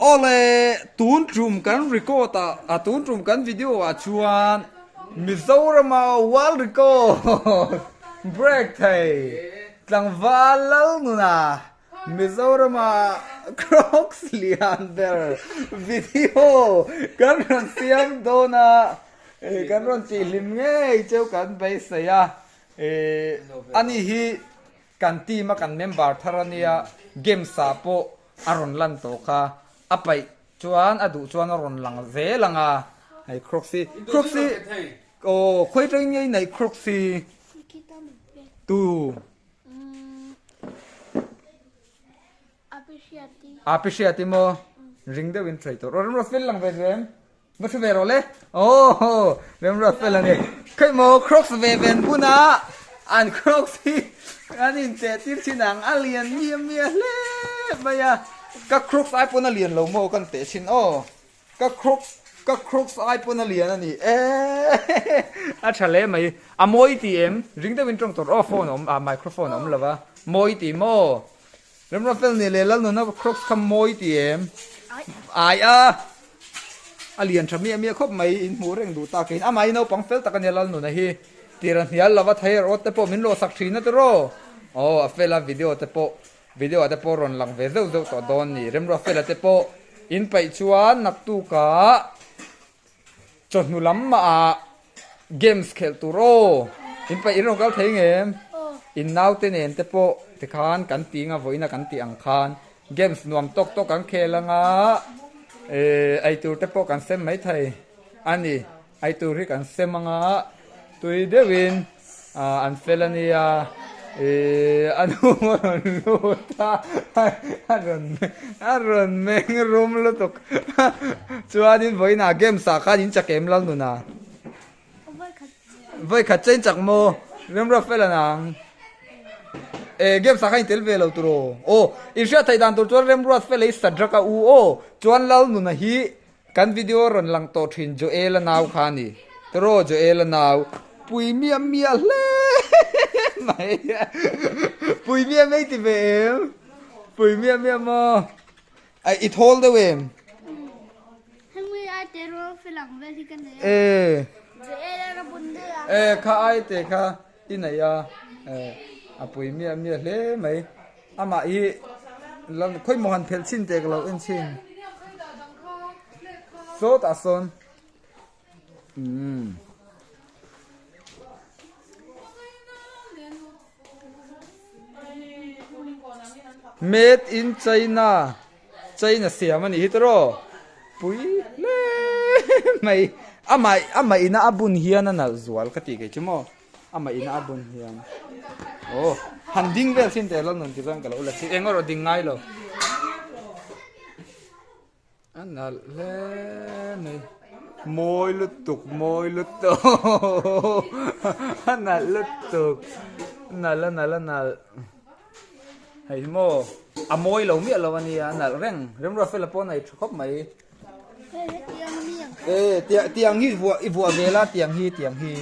Awle, tun tum kan record ah, a tun tum kan video ah chuan Mizorama world record break thei tlangval Lalnuna Mizorama Crocs lian ber video kan rawn siam dawn a, kan rawn tihhlim ngei cheu kan beisei a, ani hi Kan team a kan member thar a nia, games ah pawh a rawn lan tawh kha, a paih chuan a duh chuan a rawn lang zel ang a, hei Crocs hi, Crocs hi aw khawi atangin nge i neih Crocs hi? Tu? A pi hriati maw? Ring deuhin threi tawh rawh, Remruat fel lang ve rem. Va hre ve rawh le. Aww Remruat fel a ni. Khawi maw Crocs ve ven buna an Crocs hi an inteh tir thin ang a lian miah miah hle mai a. Ka Crocs ai pawn a lian lo maw kan teh thin aw. Ka Crocs ka Crocs ai pawn a lian a ni e. A tha hle mai. A mawi ti em? Ring deuhin tawng tur aw phone a awm a microphone a awm lo va. Mawi ti maw? Remruat fel nih leh Lalnuna Crocs kha mawi ti em? Ai a! A lian tha miah miah khawp mai, in hmuh reng duh tak in. Amah hi naupang fel tak a nia Lalnuna hi. Tir a hnial lova thei rawt te pawh min lawhsak thin a tiraw? Aw a fel a video te pawh video ah te pawh rawn lang ve zeuh zeuh tawh dawn ni. Remruat fela te pawh in paih chuan naktukah Chawhnu lam mahah games khelh tur aw. In paih in rawn kal thei ngem? In naute nen te pawh tikhan kan ti nga vawiin a kan tih ang khan games nuam tawk tawk kan khel anga eh eitur te pawh kan sem mai thei a ni. Eitur hi kan sem anga tui deuhin Ah an fel a nia ih a nu a rawn lut a a rawn a rawn meng rum lutuk chuanin vawiinah games ah khan in chak em Lalnuna vawikhat che in chak maw Remruat fel an ang eh games ah khan in tel ve lo tur aw aw in hriat theih dan tur chuan Remruat fel hi Sadraka u aw chuan Lalnuna hi Kan video rawn lang tawh thin Joel-a nau kha a ni. Tiraw Joel-a nau. Pui miah miah hle mai. Pui miah mai ti ve em? Pui miah miah maw? Ai i thawl deuh em? Hemi ai te rual fel ang vel hi ka nei a. E. Joel-a ka bun deuh a. E kha ai te kha i nei a. E a pui miah miah hle mai. Amah hi lam khawi maw han phelh chhin teh ka lo en chhin. Sawtah sawn umm Made in China China siam a nih hi tawh pui hle mai amah amah ina a bun hian a nalh zual ka tih kei chu maw. Amah ina a bun hian aw han ding vel thin teh lo nun ti chuan ka lo la chhin eng erawh ding ngai lo a nalh hle mai mawi lutuk mawi lutuk a nalh lutuk a nalh a nalh a nalh hei hi maw a mawi lo miah lo a nia a nalh reng Remruat fela pawh a nei tha khawp mai. E tiang hi vuah i vuah ve la tiang hi tiang hi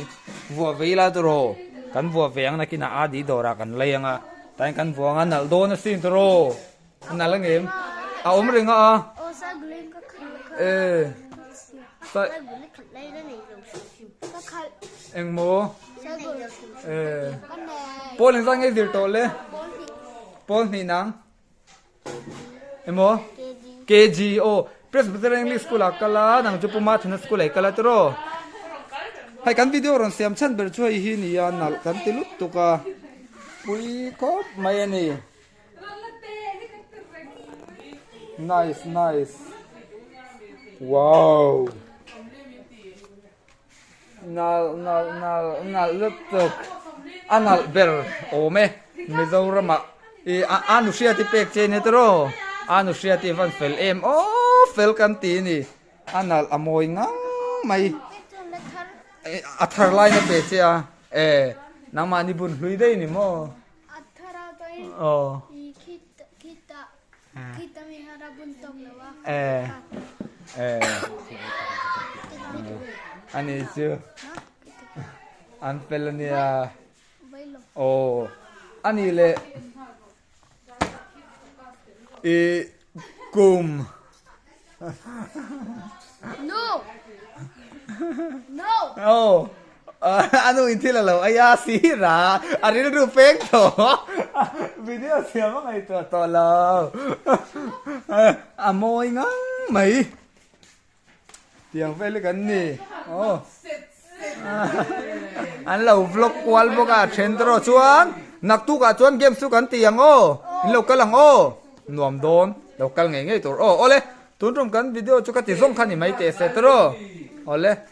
vuah ve ila tawh kan vuah ve ang nakinah adi dawrah kan lei anga tain kan vuah anga nalh dawn asin tawh a nalh angem a awm reng a e engmaw e pawl engzah nge zir tawh le pawl hnih nang. Emaw? KG aw Presbyterian English School ah kal a nang chu Puma Thuna School ah i kal a tiraw? Hei kan video rawn siam chhan ber chu hei hi nia nalh kan ti lut tuk a pui khawp mai a ni. Nice nice wow nalh nalh nalh nalh lutuk a nalh ber awm e Mizoram ah ih a nu hriat hi pek che nia tiraw a nu hriat hi van fel em aw fel kan ti a ni a nalh a mawi ngang mai a thar lai na pe che a e nangmahni bun hlui daih a ni maw aw. Eh eh ani chu an fel ania aw ani leh i kum. No. No. Oh. A nu in thil a lo ei a sir a, a rilru peng tawh. Video siam a ngaihtuah tawh lo. A mawi ngang mai. Tiang vel hi kan ni. Oh. An lo vlog kual bawk a then te rawh chuan naktukah chuan games chu kan ti ang aw. In lo kal ang aw. Nuam dawn. Lo kal ngei ngei tur aw. Awle tun tum kan video chu ka ti zawng kha ni mai teh se te rawh. Awle.